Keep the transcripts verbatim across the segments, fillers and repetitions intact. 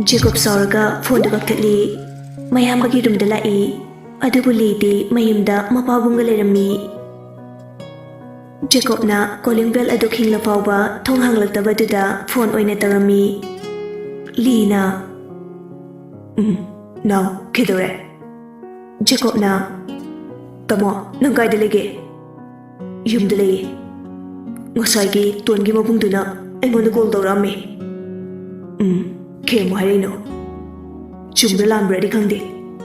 ꯖꯦꯀꯣꯕ ꯁꯥꯎꯔꯒ ꯐꯣꯟꯗꯨ ꯀꯛꯊꯠꯂꯤ꯫ ꯃꯌꯥꯝꯕꯒꯤ ꯔꯨꯝꯗ ꯂꯥꯛꯏ꯫ ꯑꯗꯨꯕꯨ ꯂꯤꯗꯤ ꯃꯌꯨꯝꯗ ꯃꯄꯥꯕꯨꯡꯒ ꯂꯩꯔꯝꯃꯤ꯫ ꯖꯦꯀꯣꯕꯅ ꯀꯣꯂꯤꯡ ꯕꯦꯜ ꯑꯗꯨ ꯈꯤꯡꯂ ꯐꯥꯎꯕ ꯊꯣꯡ ꯍꯥꯡꯂꯛꯇꯕꯗꯨꯗ ꯐꯣꯟ ꯑꯣꯏꯅ ꯇꯧꯔꯝꯃꯤ꯫ ꯂꯤꯅ, "ꯎꯝ, ꯅꯥꯎ, ꯀꯩꯗꯧꯔꯦ?" ꯖꯦꯀꯣꯕꯅ, "ꯇꯥꯃꯣ, ꯅꯪ ꯀꯥꯏꯗ ꯂꯩꯒꯦ?" "ꯌꯨꯝꯗ ꯂꯩꯌꯦ꯫ ꯉꯁꯥꯏꯒꯤ ꯇꯣꯟꯒꯤ ꯃꯕꯨꯡꯗꯨꯅ ꯑꯩꯉꯣꯟꯗ ꯀꯣꯜ ꯇꯧꯔꯛꯑꯝꯃꯦ꯫" "ꯎꯝ, ꯀꯩ ꯑꯃꯨꯛ ꯍꯥꯏꯔꯛꯏꯅꯣ?" "ꯆꯨꯝꯕ꯭ꯔꯥ ꯂꯥꯟꯕ꯭ꯔꯥꯗꯤ ꯈꯪꯗꯦ,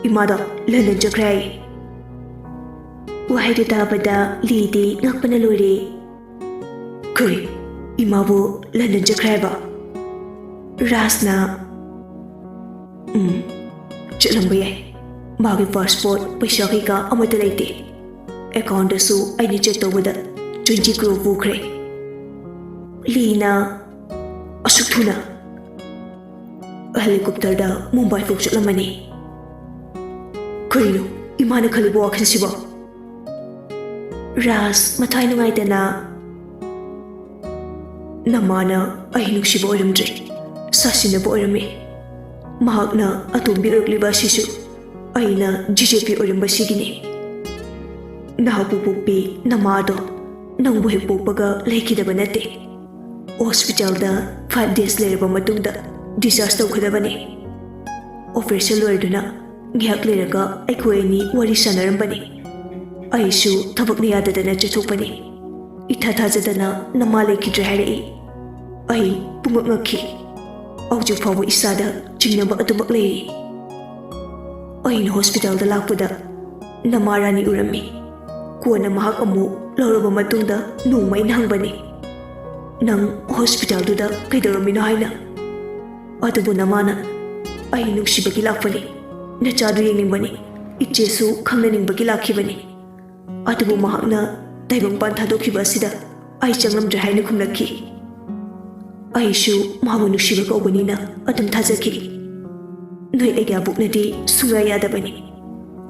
ꯏꯃꯥꯗꯣ ꯂꯟꯗꯟ ꯆꯠꯈ꯭ꯔꯦ ꯍꯥꯏꯌꯦ꯫" ꯋꯥꯍꯩꯗꯨ ꯇꯥꯕꯗ ꯂꯤꯗꯤ ꯉꯛꯄꯅ ꯂꯣꯏꯔꯦ꯫ "ꯀꯔꯤ? ꯏꯃꯥꯕꯨ ꯂꯟꯗꯟ ꯆꯠꯈ꯭ꯔꯦ ꯍꯥꯏꯕ?" ꯔꯥꯖꯅ, "ꯎꯝ, ꯆꯠꯂꯝꯕ ꯌꯥꯏ꯫ ꯃꯥꯒꯤ ꯄꯥꯁꯄꯣꯔꯠ, ꯄꯩꯁꯥ ꯀꯩꯀꯥ ꯑꯃꯠꯇ ꯂꯩꯇꯦ꯫ ꯑꯦꯀꯥꯎꯟꯗꯁꯨ ꯑꯩꯅ ꯆꯦꯛ ꯇꯧꯕꯗ twenty crore ꯄꯨꯈ꯭ꯔꯦ꯫" ꯂꯤꯅ, "ꯑꯁꯨꯛ ꯊꯨꯅ?" "ꯍꯦꯂꯤꯀꯣꯞꯇꯔꯗ ꯃꯨꯝꯕꯥꯏ ꯐꯥꯎ ꯆꯠꯂꯝꯃꯅꯤ꯫" "ꯀꯔꯤꯅꯣ ꯏꯃꯥꯅ ꯈꯜꯂꯤꯕ ꯋꯥꯈꯜꯁꯤꯕꯣ?" ꯔꯥꯖ ꯃꯊ꯭ꯋꯥꯏ ꯅꯨꯡꯉꯥꯏꯇꯅ, "ꯅꯃꯥꯅ ꯑꯩ ꯅꯨꯡꯁꯤꯕ ꯑꯣꯏꯔꯝꯗ꯭ꯔꯦ, ꯁꯥꯁꯤꯟꯅꯕ ꯑꯣꯏꯔꯝꯃꯤ꯫ ꯃꯍꯥꯛꯅ ꯑꯇꯣꯝꯕꯤ ꯑꯣꯏꯔꯛꯂꯤꯕ ꯑꯁꯤꯁꯨ ꯑꯩꯅ ꯖꯤꯖꯦꯄꯤ ꯑꯣꯏꯔꯝꯕꯁꯤꯒꯤꯅꯤ꯫ ꯅꯍꯥꯛꯄꯨ ꯄꯣꯛꯄꯤ ꯅꯃꯥꯗꯣ ꯅꯪꯕꯨ ꯍꯦꯛ ꯄꯣꯛꯄꯒ ꯂꯩꯈꯤꯗꯕ ꯅꯠꯇꯦ꯫ ꯍꯣꯁꯄꯤꯇꯥꯜꯗ five days ꯂꯩꯔꯕ ꯃꯇꯨꯡꯗ discharge ꯇꯧꯒꯗꯕꯅꯤ꯫" ꯑꯣꯄꯔꯦꯁꯟ ꯂꯣꯏꯔꯗꯨꯅ ꯉꯥꯏꯍꯥꯛ ꯂꯩꯔꯒ ꯑꯩꯈꯣꯏ ꯑꯅꯤ ꯋꯥꯔꯤ ꯁꯥꯟꯅꯔꯝꯕꯅꯤ꯫ ꯑꯩꯁꯨ ꯊꯕꯛꯅ ꯌꯥꯗꯗꯅ ꯆꯠꯊꯣꯛꯄꯅꯤ꯫ ꯏꯊꯥ ꯊꯥꯖꯗꯅ ꯅꯃꯥ ꯂꯩꯈꯤꯗ꯭ꯔꯦ ꯍꯥꯏꯔꯛꯏ꯫ ꯑꯩ ꯄꯨꯡꯉꯛ ꯉꯛꯈꯤ꯫ ꯍꯧꯖꯤꯛ ꯐꯥꯎꯕ ꯏꯁꯥꯗ ꯆꯤꯡꯅꯕ ꯑꯗꯨꯃꯛ ꯂꯩꯔꯤ꯫ ꯑꯩꯅ ꯍꯣꯁꯄꯤꯇꯥꯜꯗ ꯂꯥꯛꯄꯗ ꯅꯃꯥ ꯔꯥꯅꯤ ꯎꯔꯝꯃꯤ꯫ ꯀꯣꯟꯅ ꯃꯍꯥꯛ ꯑꯃꯨꯛ ꯂꯧꯔꯕ ꯃꯇꯨꯡꯗ ꯅꯣꯡꯃ ꯑꯩꯅ ꯍꯪꯕꯅꯤ, "ꯅꯪ ꯍꯣꯁꯄꯤꯇꯥꯜꯗꯨꯗ ꯀꯩꯗꯧꯔꯝꯃꯤꯅꯣ?" ꯍꯥꯏꯅ꯫ ꯑꯗꯨꯕꯨ ꯅꯃꯥꯅ, "ꯑꯩ ꯅꯨꯡꯁꯤꯕꯒꯤ ꯂꯥꯛꯄꯅꯤ, ꯅꯆꯥꯗꯨ ꯌꯦꯡꯅꯤꯡꯕꯅꯤ, ꯏꯆꯦꯁꯨ ꯈꯪꯅꯅꯤꯡꯕꯒꯤ ꯂꯥꯛꯈꯤꯕꯅꯤ꯫" ꯑꯗꯨꯕꯨ ꯃꯍꯥꯛꯅ ꯇꯥꯏꯕꯪꯄꯥꯟ ꯊꯥꯗꯣꯛꯈꯤꯕ ꯑꯁꯤꯗ ꯑꯩ ꯆꯪꯂꯝꯗ꯭ꯔꯦ ꯍꯥꯏꯅ ꯈꯨꯝꯂꯛꯈꯤ꯫ ꯑꯩꯁꯨ ꯃꯥꯕꯨ ꯅꯨꯡꯁꯤꯕ ꯀꯧꯕꯅꯤꯅ ꯑꯗꯨꯝ ꯊꯥꯖꯈꯤ꯫ ꯅꯣꯏ ꯑꯩꯒꯤ ꯑꯕꯣꯛꯅꯗꯤ ꯁꯨꯡꯌꯥ ꯌꯥꯗꯕꯅꯤ꯫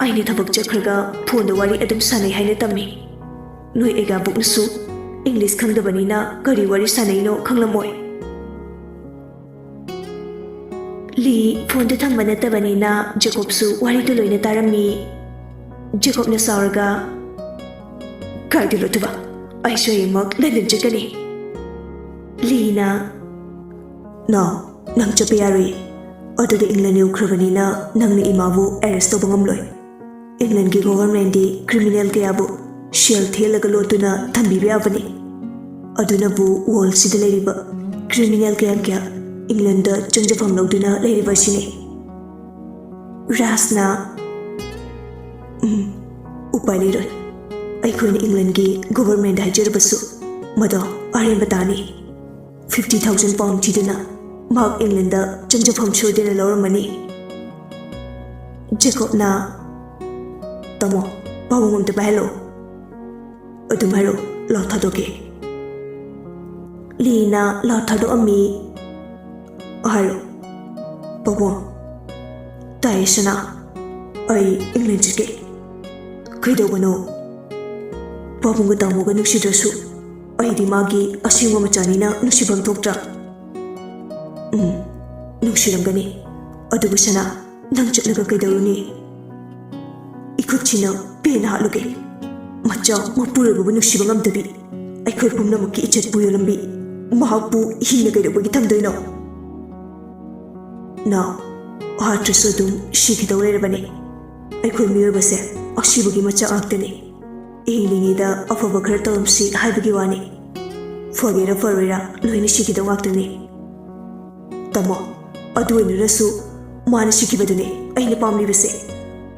ꯑꯩꯅ ꯊꯕꯛ ꯆꯠꯈ꯭ꯔꯒ ꯐꯣꯟꯗ ꯋꯥꯔꯤ ꯑꯗꯨꯝ ꯁꯥꯟꯅꯩ ꯍꯥꯏꯅ ꯇꯝꯃꯤ꯫ ꯅꯣꯏ ꯑꯩꯒꯤ ꯑꯕꯣꯛꯅꯁꯨ ꯏꯪꯂꯤꯁ ꯈꯪꯗꯕꯅꯤꯅ ꯀꯔꯤ ꯋꯥꯔꯤ ꯁꯥꯟꯅꯩꯅꯣ ꯈꯪꯂꯝꯃꯣꯏ꯫ ꯂꯤ ꯐꯣꯟꯗꯨ ꯊꯝꯕ ꯅꯠꯇꯕꯅꯤꯅ ꯖꯦꯀꯣꯕꯁꯨ ꯋꯥꯔꯤꯗꯨ ꯂꯣꯏꯅ ꯇꯥꯔꯝꯃꯤ꯫ ꯖꯦꯀꯣꯕꯅ ꯁꯥꯎꯔꯒ, "ꯀꯥꯏꯗꯅꯣ ꯑꯗꯨꯕꯣ? ꯑꯩꯁꯨ ꯍꯌꯦꯡꯃꯛ ꯂꯟꯗꯟ ꯆꯠꯀꯅꯤ꯫" ꯂꯤꯅ, "ꯅꯣ, ꯅꯪ ꯆꯠꯄ ꯌꯥꯔꯣꯏ꯫ ꯑꯗꯨꯗ ꯏꯪꯂꯦꯟ ꯌꯧꯈ꯭ꯔꯕꯅꯤꯅ ꯅꯪꯅ ꯏꯃꯥꯕꯨ ꯑꯦꯔꯦꯁ ꯇꯧꯕ ꯉꯝꯂꯣꯏ꯫ ꯏꯪꯂꯦꯟꯒꯤ ꯒꯣꯚꯔꯟꯃꯦꯟꯗꯤ ꯀ꯭ꯔꯤꯃꯤꯅꯦꯜ ꯀꯌꯥꯕꯨ ꯁꯦꯜ ꯊꯤꯍꯜꯂꯒ ꯂꯣꯠꯇꯨꯅ ꯊꯝꯕꯤꯕ ꯌꯥꯕꯅꯤ꯫ ꯑꯗꯨꯅꯕꯨ ꯋꯥꯔꯜꯁꯤꯗ ꯂꯩꯔꯤꯕ ꯀ꯭ꯔꯤꯃꯤꯅꯦꯜ ꯀꯌꯥ ꯀꯌꯥ ꯏꯪꯂꯦꯟꯗ ꯆꯪꯖꯐꯝ ꯂꯧꯗꯨꯅ ꯂꯩꯔꯤꯕ ꯑꯁꯤꯅꯤ꯫" ꯔꯥꯖꯅ, "ꯎꯝ, ꯎꯄꯥꯏ ꯂꯩꯔꯣꯏ꯫ ꯑꯩꯈꯣꯏꯅ ꯏꯪꯂꯦꯟꯒꯤ ꯒꯣꯚꯔꯟꯃꯦꯟꯗ ꯍꯥꯏꯖꯔꯕꯁꯨ ꯃꯗꯣ ꯑꯔꯦꯝꯕ ꯇꯥꯅꯤ꯫ ꯐꯤꯐꯇꯤ ꯊꯥꯎꯖꯟ ꯄꯥꯎꯟ ꯊꯤꯗꯨꯅ ꯃꯍꯥꯛ ꯏꯪꯂꯦꯟꯗ ꯆꯪꯖꯐꯝ ꯁꯣꯏꯗꯅ ꯂꯧꯔꯝꯃꯅꯤ꯫" ꯖꯦꯀꯣꯕꯅ, "ꯇꯥꯃꯣ, ꯄꯥꯕꯨꯡ ꯑꯝꯇ ꯄꯥꯏꯍꯜꯂꯣ꯫" "ꯑꯗꯨꯝ ꯍꯥꯏꯔꯣ, ꯂꯥꯎ ꯊꯥꯗꯣꯛꯀꯦ꯫" ꯂꯤꯅ ꯂꯥꯎ ꯊꯥꯗꯣꯛꯑꯝꯃꯤ꯫ "ꯍꯥꯏꯔꯣ, ꯄꯥꯕꯨꯡ꯫" "ꯇꯥꯏꯌꯦ ꯁꯅꯥ, ꯑꯩ ꯏꯪꯂꯦꯟ ꯆꯠꯀꯦ꯫" "ꯀꯩꯗꯧꯕꯅꯣ?" "ꯄꯥꯕꯨꯡꯒ ꯇꯥꯃꯣꯒ ꯅꯨꯡꯁꯤꯗ꯭ꯔꯁꯨ ꯑꯩꯗꯤ ꯃꯥꯒꯤ ꯑꯁꯦꯡꯕ ꯃꯆꯥꯅꯤꯅ ꯅꯨꯡꯁꯤꯐꯝ ꯊꯣꯛꯇ꯭ꯔꯥ?" "ꯎꯝ, ꯅꯨꯡꯁꯤꯔꯝꯒꯅꯤ꯫ ꯑꯗꯨꯕꯨ ꯁꯅꯥ, ꯅꯪ ꯆꯠꯂꯒ ꯀꯩꯗꯧꯔꯨꯅꯤ? ꯏꯈꯨꯠꯁꯤꯅ ꯄꯦꯟꯅ ꯍꯥꯠꯂꯨꯒꯦ꯫ ꯃꯆꯥ ꯃꯄꯨꯔꯣꯏꯕꯕꯨ ꯅꯨꯡꯁꯤꯕ ꯉꯝꯗꯕꯤ, ꯑꯩꯈꯣꯏ ꯄꯨꯝꯅꯃꯛꯀꯤ ꯏꯖꯠꯄꯨ ꯌꯣꯜꯂꯝꯕꯤ, ꯃꯍꯥꯛꯄꯨ ꯍꯤꯡꯅ ꯀꯩꯗꯧꯕꯒꯤ ꯊꯝꯗꯣꯏꯅꯣ?" "ꯅꯥꯎ, ꯍꯥꯠꯇ꯭ꯔꯁꯨ ꯑꯗꯨꯝ ꯁꯤꯈꯤꯗꯧ ꯂꯩꯔꯕꯅꯤ꯫ ꯑꯩꯈꯣꯏ ꯃꯤꯑꯣꯏꯕꯁꯦ ꯑꯁꯤꯕꯒꯤ ꯃꯆꯥꯛ ꯉꯥꯛꯇꯅꯤ꯫ ꯍꯤꯡꯂꯤꯉꯩꯗ ꯑꯐꯕ ꯈꯔ ꯇꯧꯔꯝꯁꯤ ꯍꯥꯏꯕꯒꯤ ꯋꯥꯅꯤ꯫ ꯐꯒꯦꯔꯥ ꯐꯔꯣꯏꯔꯥ ꯂꯣꯏꯅ ꯁꯤꯈꯤꯗꯧ ꯉꯥꯛꯇꯅꯤ꯫" "ꯇꯥꯃꯣ, ꯑꯗꯨ ꯑꯣꯏꯅꯔꯁꯨ ꯃꯥꯅ ꯁꯤꯈꯤꯕꯗꯨꯅꯦ ꯑꯩꯅ ꯄꯥꯝꯂꯤꯕꯁꯦ꯫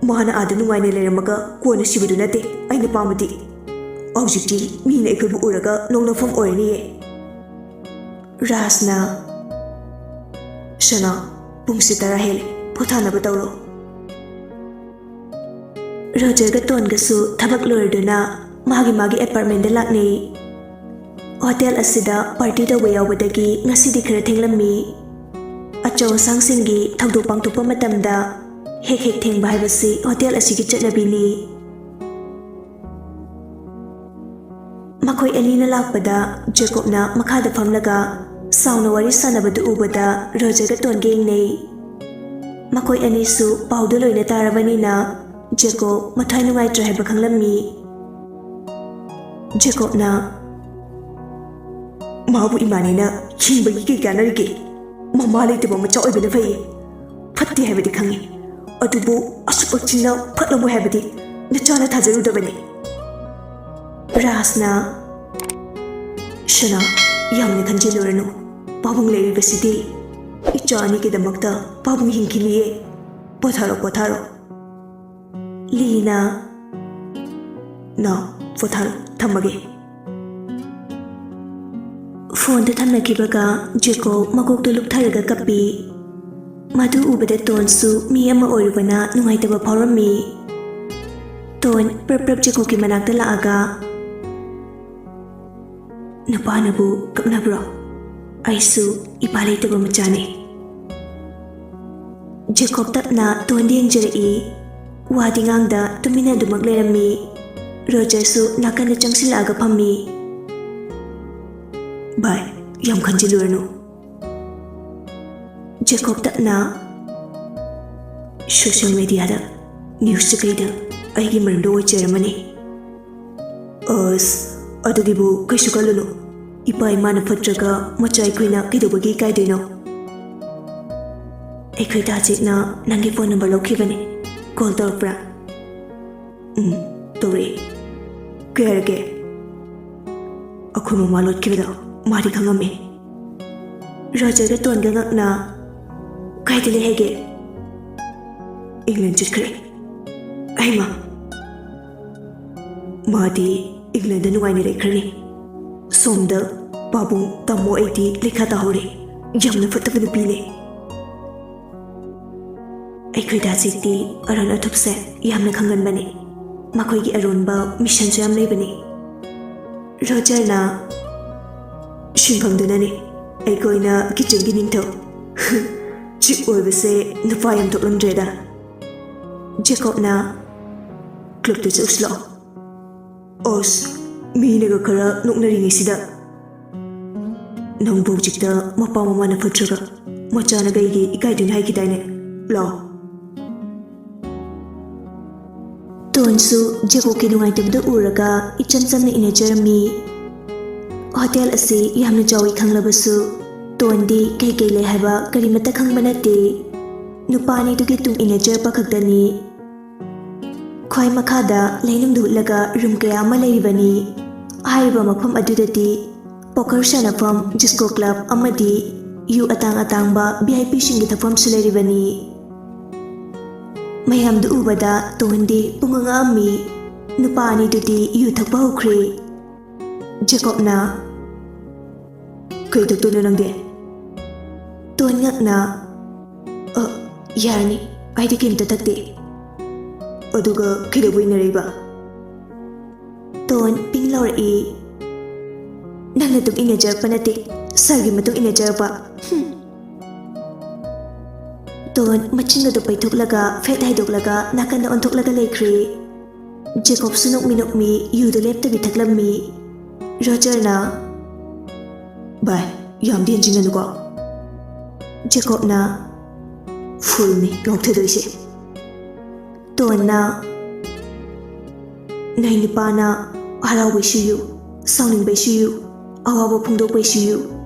ꯃꯥꯅ ꯑꯥꯗ ꯅꯨꯡꯉꯥꯏꯅ ꯂꯩꯔꯝꯃꯒ ꯀꯣꯟꯅ ꯁꯤꯕꯗꯨ ꯅꯠꯇꯦ ꯑꯩꯅ ꯄꯥꯝꯕꯗꯤ꯫ ꯍꯧꯖꯤꯛꯇꯤ ꯃꯤꯅ ꯑꯩꯈꯣꯏꯕꯨ ꯎꯔꯒ ꯅꯣꯛꯅꯐꯝ ꯑꯣꯏꯔꯅꯤꯌꯦ꯫" ꯔꯥꯖꯅ, "ꯁꯅꯥ, ꯄꯨꯡꯁꯦ ꯇꯔꯥ ꯍꯦꯜꯂꯦ, ꯄꯣꯊꯥꯅꯕ ꯇꯧꯔꯣ꯫" ꯔꯣꯖꯔꯒ ꯇꯣꯟꯒꯁꯨ ꯊꯕꯛ ꯂꯣꯏꯔꯗꯨꯅ ꯃꯥꯒꯤ ꯃꯥꯒꯤ ꯑꯦꯄꯥꯔꯠꯃꯦꯟꯗ ꯂꯥꯛꯅꯩ꯫ ꯍꯣꯇꯦꯜ ꯑꯁꯤꯗ ꯄꯥꯔꯇꯤ ꯇꯧꯕ ꯌꯥꯎꯕꯗꯒꯤ ꯉꯁꯤꯗꯤ ꯈꯔ ꯊꯦꯡꯂꯝꯃꯤ꯫ ꯑꯆꯧ ꯑꯁꯥꯡꯁꯤꯡꯒꯤ ꯊꯧꯗꯣꯛ ꯄꯥꯡꯊꯣꯛꯄ ꯃꯇꯝꯗ ꯍꯦꯛ ꯍꯦꯛ ꯊꯦꯡꯕ ꯍꯥꯏꯕꯁꯤ ꯍꯣꯇꯦꯜ ꯑꯁꯤꯒꯤ ꯆꯠꯅꯕꯤꯅꯤ꯫ ꯃꯈꯣꯏ ꯑꯅꯤꯅ ꯂꯥꯛꯄꯗ ꯖꯦꯀꯣꯕꯅ ꯃꯈꯥꯗ ꯐꯝꯂꯒ ꯁꯥꯎꯅ ꯋꯥꯔꯤ ꯁꯥꯟꯅꯕꯗꯨ ꯎꯕꯗ ꯔꯣꯖꯔꯒ ꯇꯣꯟꯒ ꯌꯦꯡꯅꯩ꯫ ꯃꯈꯣꯏ ꯑꯅꯤꯁꯨ ꯄꯥꯎꯗꯨ ꯂꯣꯏꯅ ꯇꯥꯔꯕꯅꯤꯅ ꯖꯦꯀꯣꯕ ꯃꯊ꯭ꯋꯥꯏ ꯅꯨꯡꯉꯥꯏꯇ꯭ꯔꯦ ꯍꯥꯏꯕ ꯈꯪꯂꯝꯃꯤ꯫ ꯖꯦꯀꯣꯕꯅ, "ꯃꯥꯕꯨ ꯏꯃꯥꯅꯦꯅ ꯈꯤꯡꯕꯒꯤ ꯀꯩ ꯀꯥꯟꯅꯔꯤꯒꯦ? ꯃꯃꯥ ꯂꯩꯇꯕ ꯃꯆꯥ ꯑꯣꯏꯕꯅ ꯐꯩꯌꯦ꯫ ꯐꯠꯇꯦ ꯍꯥꯏꯕꯗꯤ ꯈꯪꯉꯤ, ꯑꯗꯨꯕꯨ ꯑꯁꯨꯛ ꯍꯛꯆꯤꯟꯅ ꯐꯠꯂꯝꯃꯣꯏ ꯍꯥꯏꯕꯗꯤ ꯅꯆꯥꯅ ꯊꯥꯖꯔꯨꯗꯕꯅꯤ꯫" ꯔꯥꯖꯅ, "ꯁꯅꯥ, ꯌꯥꯝꯅ ꯈꯟꯖꯤꯜꯂꯨꯔꯅꯨ꯫ ꯄꯥꯕꯨꯡ ꯂꯩꯔꯤꯕꯁꯤꯗꯤ ꯏꯆꯥ ꯑꯅꯤꯒꯤꯗꯃꯛꯇ ꯄꯥꯕꯨꯡ ꯍꯤꯡꯈꯤꯅꯤꯌꯦ꯫ ꯄꯣꯊꯥꯔꯣ, ꯄꯣꯊꯥꯔꯣ꯫" ꯂꯤꯅ, "ꯅꯥꯎ, ꯄꯣꯊꯥꯔꯣ, ꯊꯝꯃꯒꯦ꯫" ꯐꯣꯟꯗꯨ ꯊꯝꯅꯈꯤꯕꯒ ꯖꯦꯀꯣꯕ ꯃꯀꯣꯛꯇꯨ ꯂꯨꯞꯊꯔꯒ ꯀꯞꯄꯤ꯫ ꯃꯗꯨ ꯎꯕꯗ ꯇꯣꯟꯁꯨ ꯃꯤ ꯑꯃ ꯑꯣꯏꯔꯨꯕꯅ ꯅꯨꯡꯉꯥꯏꯇꯕ ꯐꯥꯎꯔꯝꯃꯤ꯫ ꯇꯣꯟ ꯄ꯭ꯔꯞ ꯄ꯭ꯔꯞ ꯖꯦꯀꯣꯕꯀꯤ ꯃꯅꯥꯛꯇ ꯂꯥꯛꯑꯒ, "ꯅꯨꯄꯥꯅꯕꯨ ꯀꯞꯅꯕ꯭ꯔꯣ? ꯑꯩꯁꯨ ꯏꯄꯥ ꯂꯩꯇꯕ ꯃꯆꯥꯅꯤ꯫" ꯖꯦꯀꯣꯕ ꯇꯞꯅ ꯇꯣꯟꯗ ꯌꯦꯡꯖꯔꯛꯏ꯫ ꯋꯥꯗꯤ ꯉꯥꯡꯗ ꯇꯨꯃꯤꯟꯅ ꯑꯗꯨꯃꯛ ꯂꯩꯔꯝꯃꯤ꯫ ꯔꯣꯖꯔꯁꯨ ꯅꯥꯀꯟꯗ ꯆꯪꯁꯤꯜꯂꯛꯑꯒ ꯐꯝꯃꯤ꯫ "ꯚꯥꯏ, ꯌꯥꯝ ꯈꯟꯖꯤꯜꯂꯨꯔꯅꯨ꯫" ꯖꯦꯀꯣꯕ ꯇꯞꯅ, "ꯁꯣꯁꯤꯌꯦꯜ ꯃꯦꯗꯤꯌꯥꯗ, ꯅ꯭ꯌꯨꯁꯇ ꯀꯩꯗ ꯑꯩꯒꯤ ꯃꯔꯝꯗ ꯑꯣꯏꯖꯔꯝꯃꯅꯤ꯫" "ꯑꯁ, ꯑꯗꯨꯒꯤꯕꯨ ꯀꯩꯁꯨ ꯈꯜꯂꯨꯅꯨ꯫ ꯏꯄꯥ ꯏꯃꯥꯅ ꯐꯠꯇ꯭ꯔꯒ ꯃꯆꯥ ꯑꯩꯈꯣꯏꯅ ꯀꯩꯗꯧꯕꯒꯤ ꯏꯀꯥꯏꯗꯣꯏꯅꯣ?" "ꯑꯩꯈꯣꯏ ꯗꯥꯖꯤꯠꯅ ꯅꯪꯒꯤ ꯐꯣꯟ ꯅꯝꯕꯔ ꯂꯧꯈꯤꯕꯅꯤ꯫ ꯀꯣꯜ ꯇꯧꯔꯛꯄ꯭ꯔꯥ?" "ꯎꯝ, ꯇꯧꯔꯛꯑꯦ꯫ ꯀꯩ ꯍꯥꯏꯔꯛꯀꯦ?" "ꯑꯩꯈꯣꯏ ꯃꯃꯥ ꯂꯣꯠꯈꯤꯕꯗꯣ ꯃꯥꯗꯤ ꯈꯪꯉꯝꯃꯦ꯫" ꯔꯣꯖꯔꯒ ꯇꯣꯟꯒ ꯉꯛꯅ, "ꯀꯥꯏꯗ ꯂꯩ ꯍꯥꯏꯒꯦ?" "ꯏꯪꯂꯦꯟ ꯆꯠꯈ꯭ꯔꯦ꯫" "ꯑꯩꯃ, ꯃꯥꯗꯤ ꯏꯪꯂꯦꯟꯗ ꯅꯨꯡꯉꯥꯏꯅ ꯂꯩꯈ꯭ꯔꯅꯤ꯫ ꯁꯣꯝꯗ ꯄꯥꯕꯨꯡ, ꯇꯥꯃꯣ ꯑꯩꯗꯤ ꯂꯩꯈꯥ ꯇꯥꯍꯧꯔꯦ꯫ ꯌꯥꯝꯅ ꯐꯠꯇꯕ ꯅꯨꯄꯤꯅꯦ꯫" ꯑꯩꯈꯣꯏ ꯗꯥꯖꯤꯠꯇꯤ ꯑꯔꯣꯟ ꯑꯊꯨꯞꯁꯦ ꯌꯥꯝꯅ ꯈꯪꯒꯟꯕꯅꯤ꯫ ꯃꯈꯣꯏꯒꯤ ꯑꯔꯣꯟꯕ ꯃꯤꯁꯟꯁꯨ ꯌꯥꯝ ꯂꯩꯕꯅꯤ꯫ ꯔꯣꯖꯔꯅ, "ꯁꯤꯟꯐꯝꯗꯨꯅꯅꯤ ꯑꯩꯈꯣꯏꯅ ꯀꯤꯆꯟꯒꯤ ꯅꯤꯡꯊꯧ꯫" "ꯆꯤꯞ ꯑꯣꯏꯕꯁꯦ ꯅꯨꯄꯥ ꯌꯥꯝ ꯊꯣꯛꯂꯝꯗ꯭ꯔꯦꯗ꯫" ꯖꯦꯀꯣꯕꯅ, "ꯀ꯭ꯂꯕꯇ ꯆꯠꯂꯨꯁꯤ ꯂꯥꯛꯑꯣ꯫" "ꯑꯁ, ꯃꯤꯅꯒ ꯈꯔ ꯅꯣꯛꯅꯔꯤꯉꯩꯁꯤꯗ꯫ ꯅꯪꯕꯨ ꯍꯧꯖꯤꯛꯇ ꯃꯄꯥ ꯃꯃꯥꯅ ꯐꯠꯇ꯭ꯔꯒ ꯃꯆꯥꯅ ꯀꯩꯒꯤ ꯏꯀꯥꯏꯗꯣꯏꯅꯣ ꯍꯥꯏꯈꯤꯗꯥꯏꯅꯦ? ꯂꯥꯎ꯫ ꯇꯣꯟꯁꯨ ꯖꯦꯀꯣꯕꯀꯤ ꯅꯨꯡꯉꯥꯏꯇꯕꯗꯨ ꯎꯔꯒ ꯏꯆꯝ ꯆꯝꯅ ꯏꯟꯅꯖꯔꯝꯃꯤ꯫ ꯍꯣꯇꯦꯜ ꯑꯁꯤ ꯌꯥꯝꯅ ꯆꯥꯎꯏ ꯈꯪꯂꯕꯁꯨ, ꯇꯣꯟꯗꯤ ꯀꯩ ꯀꯩ ꯂꯩ ꯍꯥꯏꯕ ꯀꯔꯤꯃꯠꯇ ꯈꯪꯕ ꯅꯠꯇꯦ꯫ ꯅꯨꯄꯥ ꯑꯅꯤꯗꯨꯒꯤ ꯇꯨꯡ ꯏꯟꯅꯖꯔꯛꯄ ꯈꯛꯇꯅꯤ꯫ ꯈ꯭ꯋꯥꯏ ꯃꯈꯥꯗ ꯂꯩꯅꯨꯡꯗ ꯍꯨꯠꯂꯒ ꯔꯨꯝ ꯀꯌꯥ ꯑꯃ ꯂꯩꯔꯤꯕꯅꯤ꯫ ꯍꯥꯏꯔꯤꯕ ꯃꯐꯝ ꯑꯗꯨꯗꯗꯤ ꯄꯣꯀꯔ ꯁꯥꯟꯅꯐꯝ, ꯗꯤꯁꯀꯣ ꯀ꯭ꯂꯕ ꯑꯃꯗꯤ ꯌꯨ ꯑꯇꯥꯡ ꯑꯇꯥꯡꯕ ꯚꯤ ꯑꯥꯏ ꯄꯤꯁꯤꯡꯒꯤ ꯊꯛꯐꯝꯁꯨ ꯂꯩꯔꯤꯕꯅꯤ꯫ ꯃꯌꯥꯝꯗꯨ ꯎꯕꯗ ꯇꯣꯟꯗꯤ ꯄꯨꯡꯉꯛ ꯉꯛꯑꯝꯃꯤ꯫ ꯅꯨꯄꯥ ꯑꯅꯤꯗꯨꯗꯤ ꯌꯨ ꯊꯛꯄ ꯍꯧꯈ꯭ꯔꯦ꯫ ꯖꯦꯀꯣꯕꯅ, "ꯀꯩ ꯊꯛꯇꯣꯏꯅꯣ ꯅꯪꯗꯤ?" ꯇꯣꯟ ꯉꯛꯅ, "ꯑ, ꯌꯥꯔꯅꯤ, ꯑꯩꯗꯤ ꯀꯩꯝꯇ ꯊꯛꯇꯦ꯫" "ꯑꯗꯨꯒ ꯀꯩꯗꯧꯕ ꯏꯟꯅꯔꯛꯏꯕ?" ꯇꯣꯟ ꯄꯤꯡ ꯂꯥꯎꯔꯛꯏ꯫ "ꯅꯪꯅ ꯇꯨꯡ ꯏꯟꯅꯖꯔꯛꯄ ꯅꯠꯇꯦ, ꯁꯥꯔꯒꯤ ꯃꯇꯨꯡ ꯏꯟꯅꯖꯔꯛꯄ꯫" ꯍꯨꯝ꯫ ꯇꯣꯟ ꯃꯆꯤꯟ ꯑꯗꯨ ꯄꯩꯊꯣꯛꯂꯒ, ꯐꯦꯠ ꯍꯥꯏꯗꯣꯛꯂꯒ, ꯅꯥꯀꯟꯗ ꯑꯣꯟꯊꯣꯛꯂꯒ ꯂꯩꯈ꯭ꯔꯦ꯫ ꯖꯦꯀꯣꯕꯁꯨ ꯅꯣꯛꯃꯤ ꯅꯣꯛꯃꯤ ꯌꯨꯗꯨ ꯂꯦꯞꯇꯕꯤ ꯊꯛꯂꯝꯃꯤ꯫ ꯔꯣꯖꯔꯅ, "ꯚꯥꯏ, ꯌꯥꯝꯗꯤ ꯍꯦꯟꯖꯤꯟꯒꯅꯨꯀꯣ꯫" ꯖꯦꯀꯣꯕꯅ, "ꯐꯨꯜꯅꯤ ꯉꯥꯎꯊꯗꯣꯏꯁꯦ꯫" ꯇꯣꯟꯅ, "ꯅꯣꯏ ꯅꯨꯄꯥꯅ ꯍꯔꯥꯎꯕꯩꯁꯨ ꯌꯨ, ꯁꯥꯎꯅꯤꯡꯕꯩꯁꯨ ꯌꯨ, ꯑꯋꯥꯕ ꯐꯣꯡꯗꯣꯛꯄꯩꯁꯨ ꯌꯨ,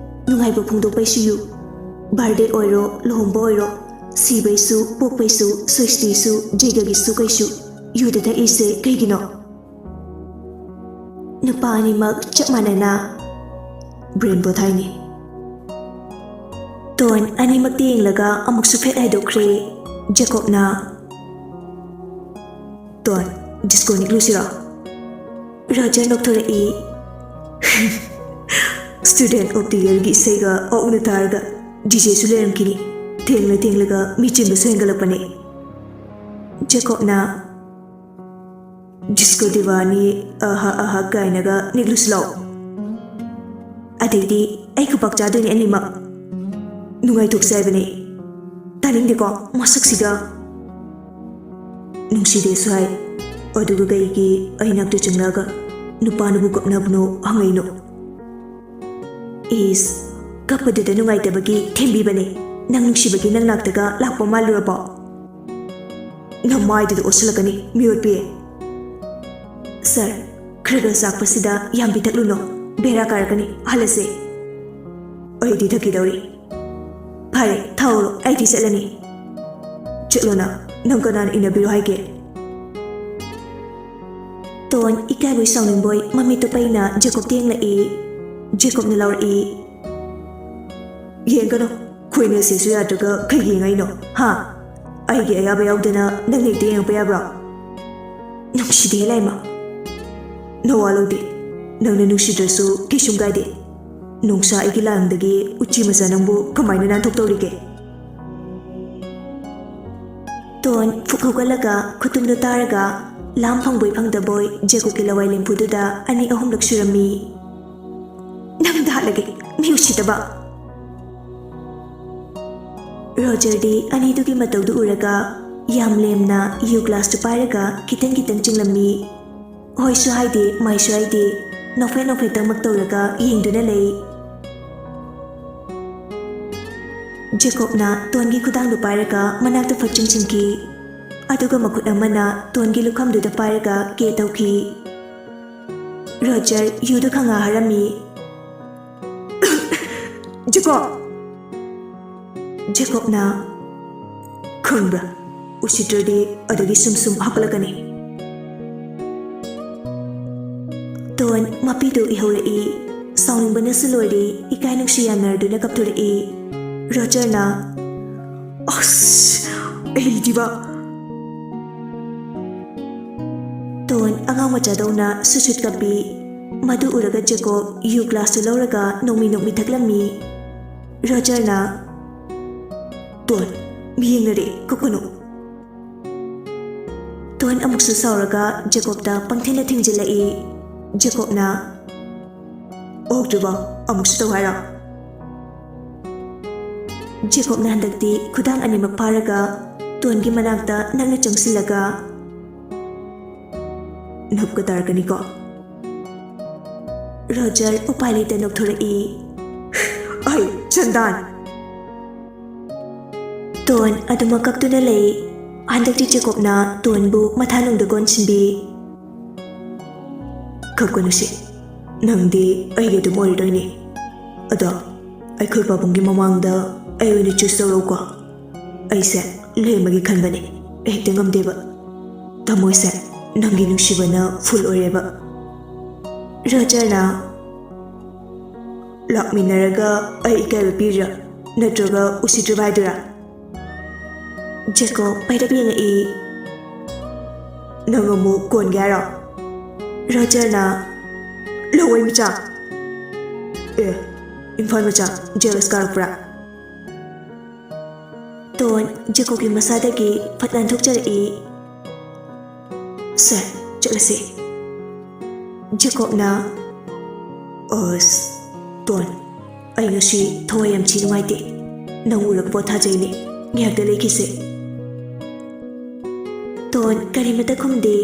ꯅꯨꯡꯉꯥꯏꯕ ꯐꯣꯡꯗꯣꯛꯄꯩꯁꯨ ꯌꯨ, ꯕꯥꯔꯗꯦ ꯑꯣꯏꯔꯣ, ꯂꯨꯍꯣꯡꯕ ꯑꯣꯏꯔꯣ, ꯁꯤꯕꯩꯁꯨ, ꯄꯣꯛꯄꯩꯁꯨ, ꯁꯣꯏꯁꯇꯤꯁꯨ, ꯖꯩꯒꯒꯤꯁꯨ ꯀꯩꯁꯨ, ꯌꯨꯗ ꯊꯛꯏꯁꯦ ꯀꯩꯒꯤꯅꯣ?" ꯅꯨꯄꯥ ꯑꯅꯤꯃꯛ ꯆꯞ ꯃꯥꯟꯅꯅ ꯕ꯭ꯔꯦꯟ ꯄꯣꯊꯥꯏꯅꯤ꯫ ꯇꯣꯟ ꯑꯅꯤꯃꯛꯇ ꯌꯦꯡꯂꯒ ꯑꯃꯨꯛꯁꯨ ꯐꯦꯠ ꯍꯥꯏꯗꯣꯛꯈ꯭ꯔꯦ꯫ ꯖꯦꯀꯣꯕꯅ, "ꯇꯣꯟ, ꯗꯤꯁꯀꯣ ꯅꯤꯛꯂꯨꯁꯤꯔꯣ?" ꯔꯣꯖꯔ ꯅꯣꯛꯊꯣꯔꯛꯏ꯫ "Student of the Yearꯒꯤ ꯏꯁꯩꯒ ꯑꯣꯛꯅ ꯊꯥꯔꯒ ꯗꯤ ꯖꯦꯁꯨ ꯂꯩꯔꯝꯈꯤꯅꯤ꯫ ꯊꯦꯡꯂ ꯊꯦꯡꯂꯒ ꯃꯤ ꯆꯤꯟꯕꯁꯨ ꯍꯦꯟꯒꯠꯂꯛꯄꯅꯦ꯫" ꯖꯦꯀꯣꯕꯅ, "ꯗꯤꯁꯀꯣ ꯗꯤꯚꯥꯅꯤ, ꯑꯍꯥ ꯑꯍꯥ ꯀꯥꯏꯅꯒ ꯅꯤꯛꯂꯨꯁꯤ ꯂꯥꯎ꯫ ꯑꯗꯩꯗꯤ ꯑꯩ ꯈꯨꯄꯥꯛ ꯆꯥꯗꯣꯏꯅꯦ ꯑꯅꯤꯃꯛ꯫ ꯅꯨꯡꯉꯥꯏꯊꯣꯛꯁꯦ ꯍꯥꯏꯕꯅꯦ꯫ ꯇꯥꯅꯤꯡꯗꯦꯀꯣ ꯃꯁꯛꯁꯤꯒ꯫" "ꯅꯨꯡꯁꯤꯗꯦꯁꯨ ꯍꯥꯏ, ꯑꯗꯨꯒ ꯀꯩꯒꯤ ꯑꯩ ꯅꯥꯛꯇ ꯆꯪꯂꯛꯑꯒ ꯅꯨꯄꯥꯅꯕꯨ ꯀꯞꯅꯕꯅꯣ ꯍꯪꯉꯛꯏꯅꯣ?" "ꯏꯁ, ꯀꯞꯄꯗꯨꯗ ꯅꯨꯡꯉꯥꯏꯇꯕꯒꯤ ꯊꯦꯝꯕꯤꯕꯅꯦ꯫ ꯅꯪ ꯅꯨꯡꯁꯤꯕꯒꯤ ꯅꯪ ꯅꯥꯛꯇꯒ ꯂꯥꯛꯄ ꯃꯥꯜꯂꯨꯔꯕꯣ? ꯅꯃꯥꯏꯗꯨꯗ ꯑꯣꯠꯁꯤꯜꯂꯛꯀꯅꯤ, ꯃꯤꯑꯣꯠꯄꯤ꯫ ꯁꯥꯔ, ꯈꯔ ꯈꯔ ꯆꯥꯛꯄꯁꯤꯗ ꯌꯥꯝ ꯄꯤꯊꯛꯂꯨꯅꯣ, ꯕꯦꯔꯥ ꯀꯥꯔꯛꯀꯅꯤ, ꯍꯜꯂꯁꯦ꯫ ꯑꯩꯗꯤ ꯊꯛꯈꯤꯗꯧꯔꯤ꯫ ꯐꯔꯦ, ꯊꯛꯎꯔꯣ, ꯑꯩꯗꯤ ꯆꯠꯂꯅꯤ꯫ ꯆꯠꯂꯣꯅ, ꯅꯪ ꯀꯅꯥꯅ ꯏꯟꯅꯕꯤꯔꯣ ꯍꯥꯏꯒꯦ? ꯇꯣꯟ ꯏꯀꯥꯏꯕꯣꯏ ꯁꯥꯎꯅꯤꯡꯕꯣꯏ ꯃꯃꯤꯠꯇꯣ ꯄꯩꯅ ꯖꯦꯀꯣꯕꯇ ꯌꯦꯡꯂꯛꯏ꯫ ꯖꯦꯀꯣꯕꯅ ꯂꯥꯎꯔꯛꯏ, ꯌꯦꯡꯒꯅꯨ, ꯈꯣꯏꯅ ꯁꯤꯁꯨ ꯌꯥꯗ꯭ꯔꯒ ꯀꯩ ꯌꯦꯡꯉꯛꯏꯅꯣ, ꯍꯥ? ꯑꯩꯒꯤ ꯑꯌꯥꯕ ꯌꯥꯎꯗꯅ ꯅꯪ ꯍꯦꯛꯇ ꯌꯦꯡꯉꯛꯄ ꯌꯥꯕ꯭ꯔꯣ? ꯅꯨꯡꯁꯤꯗꯦ ꯂꯥꯏꯃ꯫ ꯅꯋꯥ ꯂꯧꯗꯦ꯫ ꯅꯪꯅ ꯅꯨꯡꯁꯤꯗ꯭ꯔꯁꯨ ꯀꯩꯁꯨꯝ ꯀꯥꯏꯗꯦ꯫ ꯅꯣꯡꯁꯥ ꯑꯩꯒꯤ ꯂꯥꯡꯗꯒꯤ ꯎꯆꯤ ꯃꯆꯥ ꯅꯪꯕꯨ ꯀꯃꯥꯏꯅ ꯅꯥꯟꯊꯣꯛꯇꯧꯔꯤꯒꯦ? ꯇꯣꯟ ꯐꯨꯛ ꯍꯧꯒꯠꯂꯒ ꯈꯨꯇꯨꯝꯗꯣ ꯇꯥꯔꯒ ꯂꯥꯝ ꯐꯪꯕꯣꯏ ꯐꯪꯗꯕꯣꯏ ꯖꯦꯀꯣꯕꯀꯤ ꯂꯋꯥꯏ ꯂꯦꯝꯐꯨꯗꯨꯗ ꯑꯅꯤ ꯑꯍꯨꯝꯂꯛ ꯁꯨꯔꯝꯃꯤ꯫ ꯅꯪꯗ ꯍꯥꯠꯂꯒꯦ, ꯃꯤ ꯎꯁꯤꯠꯇꯕ! ꯔꯣꯖꯔꯗꯤ ꯑꯅꯤꯗꯨꯒꯤ ꯃꯇꯧꯗꯨ ꯎꯔꯒ ꯌꯥꯝ ꯂꯦꯝꯅ ꯌꯨ ꯒ꯭ꯂꯥꯁꯇꯨ ꯄꯥꯏꯔꯒ ꯈꯤꯇꯪ ꯈꯤꯇꯪ ꯆꯤꯡꯂꯝꯃꯤ꯫ ꯍꯣꯏꯁꯨ ꯍꯥꯏꯗꯦ, ꯃꯥꯏꯁꯨ ꯍꯥꯏꯗꯦ, ꯅꯣꯛꯐꯦꯠ ꯅꯣꯛꯐꯦꯠꯇꯃꯛ ꯇꯧꯔꯒ ꯌꯦꯡꯗꯨꯅ ꯂꯩ꯫ ꯖꯦꯀꯣꯕꯅ ꯇꯣꯟꯒꯤ ꯈꯨꯗꯥꯡꯗꯨ ꯄꯥꯏꯔꯒ ꯃꯅꯥꯛꯇ ꯐꯠ ꯆꯤꯡꯁꯤꯟꯈꯤ꯫ ꯑꯗꯨꯒ ꯃꯈꯨꯠ ꯑꯃꯅ ꯇꯣꯟꯒꯤ ꯂꯨꯈꯝꯗꯨꯗ ꯄꯥꯏꯔꯒ ꯀꯦ ꯇꯧꯈꯤ꯫ ꯔꯣꯖꯔ ꯌꯨꯗꯨ ꯈꯪꯉꯥ ꯍꯥꯔꯝꯃꯤ꯫ ꯖꯦꯀꯣꯕ! ꯖꯦꯀꯣꯕꯅ, ꯈꯪꯕ꯭ꯔꯥ, ꯎꯁꯤꯠꯇ꯭ꯔꯗꯤ ꯑꯗꯒꯤ ꯁꯨꯝ ꯁꯨꯝ ꯍꯥꯞꯀꯠꯂꯛꯀꯅꯤ꯫ ꯇꯣꯟ ꯃꯄꯤꯗꯨ ꯏꯍꯧꯔꯛꯏ꯫ ꯁꯥꯎꯅꯤꯡꯕꯅꯁꯨ ꯂꯣꯏꯔꯦ, ꯏꯀꯥꯏ ꯅꯨꯡꯁꯤ ꯌꯥꯅꯔꯗꯨꯅ ꯀꯞꯊꯣꯔꯛꯏ꯫ ꯔꯣꯖꯔꯅ, ꯑꯁ, ꯑꯩꯗꯤꯕ! ꯇꯣꯟ ꯑꯉꯥꯡ ꯃꯆꯥꯗꯧꯅ ꯁꯨꯠ ꯁꯨꯠ ꯀꯞꯄꯤ꯫ ꯃꯗꯨ ꯎꯔꯒ ꯖꯦꯀꯣꯕ ꯌꯨ ꯒ꯭ꯂꯥꯁꯇꯨ ꯂꯧꯔꯒ ꯅꯣꯛꯃꯤ ꯅꯣꯛꯃꯤ ꯊꯛꯂꯝꯃꯤ꯫ ꯔꯣꯖꯔꯅ, ꯇꯣꯟ, ꯃꯤ ꯌꯦꯡꯅꯔꯦ, ꯀꯞꯀꯅꯨ꯫ ꯇꯣꯟ ꯑꯃꯨꯛꯁꯨ ꯁꯥꯎꯔꯒ ꯖꯦꯀꯣꯕꯇ ꯄꯪꯊꯤꯅ ꯊꯤꯡꯖꯤꯜꯂꯛꯏ꯫ ꯖꯦꯀꯣꯕꯅ, ꯑꯣꯛꯇ꯭ꯔꯤꯕꯣ? ꯑꯃꯨꯛꯁꯨ ꯇꯧ ꯍꯥꯏꯔꯣ? ꯖꯦꯀꯣꯕꯅ ꯍꯟꯗꯛꯇꯤ ꯈꯨꯗꯥꯡ ꯑꯅꯤꯃꯛ ꯐꯥꯔꯒ ꯇꯣꯟꯒꯤ ꯃꯅꯥꯛꯇ ꯅꯛꯅ ꯆꯪꯁꯤꯜꯂꯒ, ꯅꯞꯀ ꯇꯥꯔꯛꯀꯅꯤꯀꯣ꯫ ꯔꯣꯖꯔ ꯎꯄꯥꯏ ꯂꯩꯇ ꯅꯣꯛꯊꯣꯔꯛꯏ꯫ ꯑꯩ ꯆꯟꯗꯥꯟ! ꯇꯣꯟ ꯑꯗꯨꯃꯛ ꯀꯞꯇꯨꯅ ꯂꯩ꯫ ꯍꯟꯗꯛꯇꯤ ꯖꯦꯀꯣꯕꯅ ꯇꯣꯟꯕꯨ ꯃꯊꯥꯅꯨꯡꯗ ꯀꯣꯟꯁꯤꯟꯕꯤ꯫ "ꯀꯞꯀꯅꯨꯁꯦ, ꯅꯪꯗꯤ ꯑꯩꯒꯤ ꯑꯗꯨꯝ ꯑꯣꯏꯔꯗꯣꯏꯅꯤ꯫ ꯑꯗꯣ ꯑꯩꯈꯣꯏ ꯄꯥꯕꯨꯡꯒꯤ ꯃꯃꯥꯡꯗ ꯑꯩ ꯑꯣꯏꯅ ꯆꯨꯁ ꯇꯧꯔꯛꯎꯀꯣ꯫ ꯑꯩꯁꯦ ꯂꯦꯝꯕꯒꯤ ꯈꯟꯕꯅꯦ, ꯍꯦꯛꯇ ꯉꯝꯗꯦꯕ꯫ ꯊꯃꯣꯏꯁꯦ ꯅꯪꯒꯤ ꯅꯨꯡꯁꯤꯕꯅ ꯐꯨꯜ ꯑꯣꯏꯔꯦꯕ꯫" ꯔꯣꯖꯔꯅ, "ꯂꯥꯛꯃꯤꯟꯅꯔꯒ ꯑꯩ ꯏꯀꯥꯏꯕ ꯄꯤꯔꯤꯔꯥ, ꯅꯠꯇ꯭ꯔꯒ ꯎꯁꯤꯠꯇ꯭ꯔꯤꯕ ꯍꯥꯏꯗꯣꯏꯔꯥ?" ꯖꯦꯀꯣꯕ ꯄꯩꯔꯞ ꯌꯦꯡꯉꯛꯏ꯫ "ꯅꯪ ꯑꯃꯨꯛ ꯀꯣꯟꯒꯦ ꯍꯥꯏꯔꯣ?" ꯔꯣꯖꯔꯅ, "ꯂꯋꯥꯏ ꯃꯆꯥ! ꯑꯦ, ꯏꯝꯐꯥꯜ ꯃꯆꯥ, ꯖꯦꯂꯁ ꯀꯥꯔꯛꯄ꯭ꯔꯥ?" ꯇꯣꯟ ꯖꯦꯀꯣꯕꯀꯤ ꯃꯁꯥꯗꯒꯤ ꯐꯠ ꯅꯥꯟꯊꯣꯛꯆꯔꯛꯏ꯫ "ꯁꯦ, ꯆꯠꯂꯁꯤ꯫" ꯖꯦꯀꯣꯕꯅ, "ꯑꯁ, ꯇꯣꯟ, ꯑꯩ ꯉꯁꯤ ꯊꯋꯥꯏ ꯌꯥꯝ ꯊꯤ ꯅꯨꯡꯉꯥꯏꯇꯦ꯫ ꯅꯪ ꯎꯔꯒ ꯄꯣꯊꯥꯖꯩꯅꯦ꯫ ꯉꯥꯏꯍꯥꯛꯇ ꯂꯩꯈꯤꯁꯦ꯫" ꯇꯣꯟ ꯀꯔꯤꯃꯇ ꯈꯨꯝꯗꯦ꯫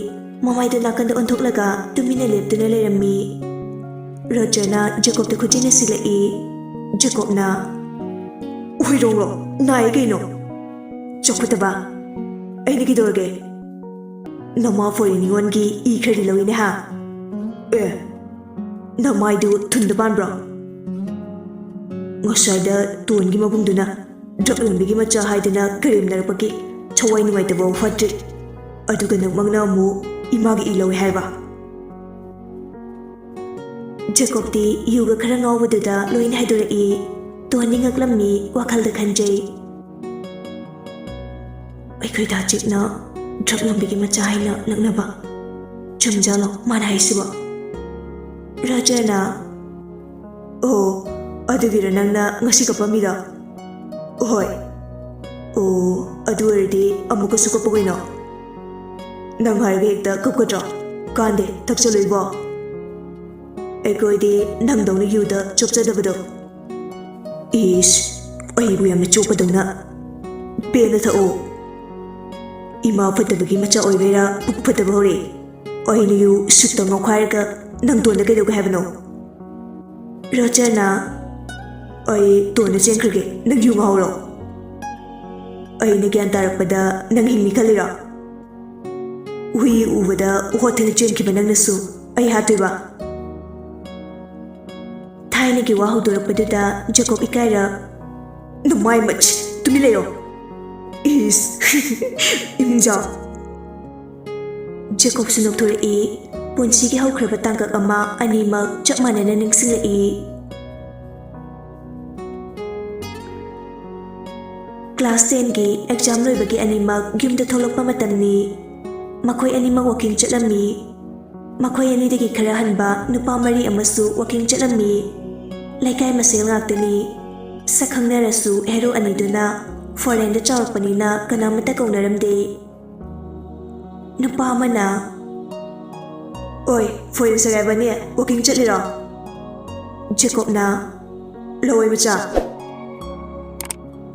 ꯃꯃꯥꯏꯗꯨ ꯅꯥꯀꯟꯗ ꯑꯣꯟꯊꯣꯛꯂꯒ ꯇꯨꯃꯤꯟꯅ ꯂꯦꯞꯇꯨꯅ ꯂꯩꯔꯝꯃꯤ꯫ ꯔꯣꯖꯔꯅ ꯖꯦꯀꯣꯕꯇ ꯈꯨꯠꯆꯤꯟꯅ ꯁꯤꯜꯂꯛꯏ꯫ ꯖꯦꯀꯣꯕꯅ, "ꯍꯨꯏꯔꯣꯡꯂꯣ, ꯅꯥꯏ ꯀꯩꯅꯣ? ꯆꯥꯎꯈꯠꯇꯕ꯫ ꯑꯩꯅ ꯀꯩꯗꯧꯔꯒꯦ? ꯅꯃꯥ ꯐꯣꯔꯦꯟ ꯅꯤꯉꯣꯟꯒꯤ ꯏ ꯈꯔꯗꯤ ꯂꯧꯏꯅꯦ ꯍꯥ? ꯑꯦ, ꯅꯃꯥꯏꯗꯨ ꯊꯨꯟꯗ ꯄꯥꯟꯕ꯭ꯔꯣ? ꯉꯁꯥꯏꯗ ꯇꯣꯟꯒꯤ ꯃꯕꯨꯡꯗꯨꯅ ꯗ꯭ꯔꯛ ꯂꯝꯕꯤꯒꯤ ꯃꯆꯥ ꯍꯥꯏꯗꯨꯅ ꯀꯔꯦꯝꯅꯔꯛꯄꯒꯤ ꯊꯋꯥꯏ ꯅꯨꯡꯉꯥꯏꯇꯕ ꯐꯠꯇ꯭ꯔꯤ꯫ ꯑꯗꯨꯒ ꯅꯪꯃꯛꯅ ꯑꯃꯨꯛ ꯏꯃꯥꯒꯤ ꯏ ꯂꯧꯏ ꯍꯥꯏꯕ?" ꯖꯦꯀꯣꯕꯇꯤ ꯌꯨꯒ ꯈꯔ ꯉꯥꯎꯕꯗꯨꯗ ꯂꯣꯏꯅ ꯍꯥꯏꯗꯣꯔꯛꯏ꯫ ꯇꯣꯟꯗꯤ ꯉꯛꯂꯝꯃꯤ, ꯋꯥꯈꯜꯗ ꯈꯟꯖꯩ꯫ "ꯑꯩꯈꯣꯏ ꯗꯥ ꯖꯦꯛꯅ ꯗ꯭ꯔꯛ ꯂꯝꯕꯤꯒꯤ ꯃꯆꯥ ꯍꯥꯏꯅ ꯂꯛꯅꯕ ꯆꯨꯝꯖꯥꯠꯂꯣ ꯃꯥꯅ ꯍꯥꯏꯁꯤꯕꯣ?" ꯔꯣꯖꯔꯅ, "ꯑꯣ, ꯑꯗꯨꯒꯤꯔ ꯅꯪꯅ ꯉꯁꯤ ꯀꯞꯄꯝꯃꯤꯗꯣ?" "ꯍꯣꯏ꯫" "ꯑꯣ, ꯑꯗꯨ ꯑꯣꯏꯔꯗꯤ ꯑꯃꯨꯛꯀꯁꯨ ꯀꯞꯄꯨ ꯀꯩꯅꯣ꯫ ꯅꯪ ꯍꯥꯏꯔꯒ ꯍꯦꯛꯇ ꯀꯞꯀꯗ꯭ꯔꯣ? ꯀꯥꯟꯗꯦ, ꯊꯛꯆꯜꯂꯨ ꯏꯕꯣ꯫ ꯑꯩꯈꯣꯏꯗꯤ ꯅꯪꯗꯧꯅ ꯌꯨꯗ ꯆꯣꯞꯆꯗꯕꯗꯣ꯫" "ꯏꯁ, ꯑꯩꯕꯨ ꯌꯥꯝꯅ ꯆꯣꯞꯄꯗꯧꯅ꯫ ꯄꯦꯟꯅ ꯊꯛꯑꯣ꯫ ꯏꯃꯥ ꯐꯠꯇꯕꯒꯤ ꯃꯆꯥ ꯑꯣꯏꯕꯩꯔꯥ ꯄꯨꯛ ꯐꯠꯇꯕ ꯍꯧꯔꯛꯑꯦ꯫ ꯑꯩꯅ ꯌꯨ ꯁꯨꯠꯇ ꯉꯧꯈꯥꯏꯔꯒ ꯅꯪ ꯇꯣꯟꯗ ꯀꯩꯗꯧꯒꯦ ꯍꯥꯏꯕꯅꯣ?" ꯔꯣꯖꯔꯅ, "ꯑꯩ ꯇꯣꯟꯗ ꯆꯦꯟꯈ꯭ꯔꯒꯦ, ꯅꯪ ꯌꯨ ꯉꯥꯎꯔꯣ꯫" ꯑꯩꯅ ꯒ꯭ꯌꯥꯟ ꯇꯥꯔꯛꯄꯗ ꯅꯪ ꯍꯤꯡꯅꯤ ꯈꯜꯂꯤꯔꯣ? ꯍꯨꯏ ꯎꯕꯗ ꯍꯣꯠꯇꯅ ꯆꯦꯟꯈꯤꯕ ꯅꯪꯅꯁꯨ ꯑꯩ ꯍꯥꯠꯇꯣꯏꯕ? ꯊꯥꯏꯅꯒꯤ ꯋꯥ ꯍꯧꯗꯣꯔꯛꯄꯗꯨꯗ ꯖꯦꯀꯣꯕ ꯏꯀꯥꯏꯔ, "ꯅꯃꯥꯏ ꯃꯆꯤ, ꯇꯨꯃꯤꯟ ꯂꯩꯌꯣ꯫ ꯏꯁ, ꯏꯃꯨꯡꯖꯥꯎ!" ꯖꯦꯀꯣꯕꯁꯨ ꯅꯣꯛꯊꯣꯔꯛꯏ꯫ ꯄꯨꯟꯁꯤꯒꯤ ꯍꯧꯈ꯭ꯔꯕ ꯇꯥꯡꯀꯛ ꯑꯃ ꯑꯅꯤꯃꯛ ꯆꯞ ꯃꯥꯟꯅꯅ ꯅꯤꯡꯁꯤꯡꯂꯛꯏ꯫ ꯀ꯭ꯂꯥꯁ ꯇꯦꯟꯒꯤ ꯑꯦꯛꯖꯥꯝ ꯂꯣꯏꯕꯒꯤ ꯑꯅꯤꯃꯛ ꯌꯨꯝꯗ ꯊꯣꯛꯂꯛꯄ ꯃꯇꯝꯅꯤ꯫ ꯃꯈꯣꯏ ꯑꯅꯤꯃꯛ ꯋꯥꯀꯤꯡ ꯆꯠꯂꯝꯃꯤ꯫ ꯃꯈꯣꯏ ꯑꯅꯤꯗꯒꯤ ꯈꯔ ꯍꯟꯕ ꯅꯨꯄꯥ ꯃꯔꯤ ꯑꯃꯁꯨ ꯋꯥꯀꯤꯡ ꯆꯠꯂꯝꯃꯤ꯫ ꯂꯩꯀꯥꯏ ꯃꯁꯦꯜ ꯉꯥꯛꯇꯅꯤ꯫ ꯁꯛ ꯈꯪꯅꯔꯁꯨ ꯍꯦꯔꯣ ꯑꯅꯤꯗꯨꯅ ꯐꯣꯔꯦꯟꯗ ꯆꯥꯎꯔꯛꯄꯅꯤꯅ ꯀꯅꯥꯃꯠꯇ ꯀꯧꯅꯔꯝꯗꯦ꯫ ꯅꯨꯄꯥ ꯑꯃꯅ, "ꯑꯣꯏ, ꯐꯣꯏꯔ ꯁꯦꯒꯥꯏꯕꯅꯤ, ꯋꯥꯀꯤꯡ ꯆꯠꯂꯤꯔꯣ?" ꯖꯦꯀꯣꯕꯅ, "ꯂꯋꯥꯏ ꯃꯆꯥ!"